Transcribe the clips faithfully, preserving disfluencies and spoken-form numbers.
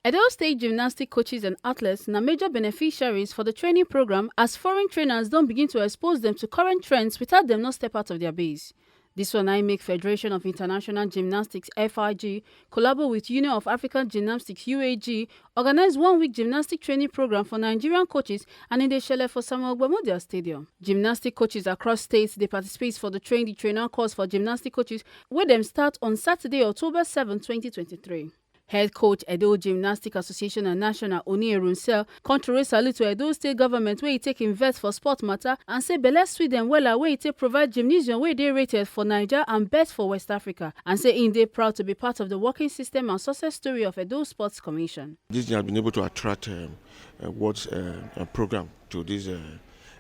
Edo State gymnastic coaches and athletes na major beneficiaries for the training program, as foreign trainers don begin to expose them to current trends without them not step out of their base. This one I make Federation of International Gymnastics, F I G, collabo with Union of African Gymnastics, U A G, organize one-week gymnastic training program for Nigerian coaches, and e dey shele for Samuel Ogbamudia Stadium. Gymnastic coaches across states dey participate for the Train the Trainer course for gymnastic coaches, wey dem start on Saturday, October seven, twenty twenty-three. Head coach Edo Gymnastic Association and National, Oni Erunsel, come throw salute to Edo State government wey e take invest for sport matter and say belle sweet dem wella wey e take provide gymnasium wey dey rated for Naija and best for West Africa, and say im dey proud to be part of the working system and success story of Edo Sports Commission. This thing has been able to attract um, a world uh, a program to this uh,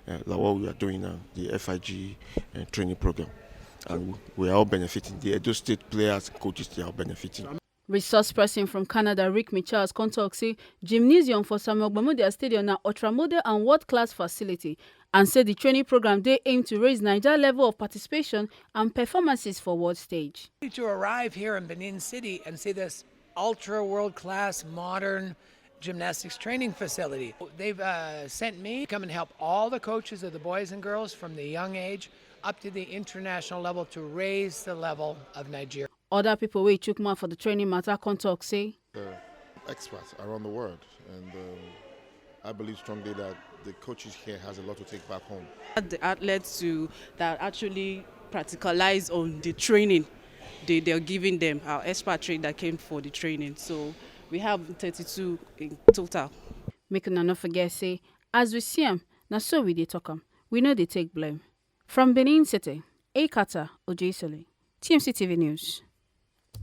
uh, like what we are doing now, the F I G uh, training program. And we are all benefiting. The Edo State players and coaches, they are all benefiting. Resource person from Canada, Rick Michels, come talk say gymnasium for Samuel Ogbamudia Stadium na ultra modern and world-class facility, and say the training program dey aim to raise Naija level of participation and performances for world stage. To arrive here in Benin City and see this ultra world-class modern gymnastics training facility. They've uh, sent me to come and help all the coaches of the boys and girls from the young age up to the international level to raise the level of Nigeria. Other people wey chook mouth for the training matter come talk say, uh, experts around the world, and um, I believe strongly that the coaches here has a lot to take back home. The athletes to that actually practicalize on the training they, they're giving them, our expert train that came for the training. So we have thirty-two in total. Make una no forget say, as we see am, na so we dey talk am. We no dey take blame. From Benin City, Ekata Ojesele, T M C T V News.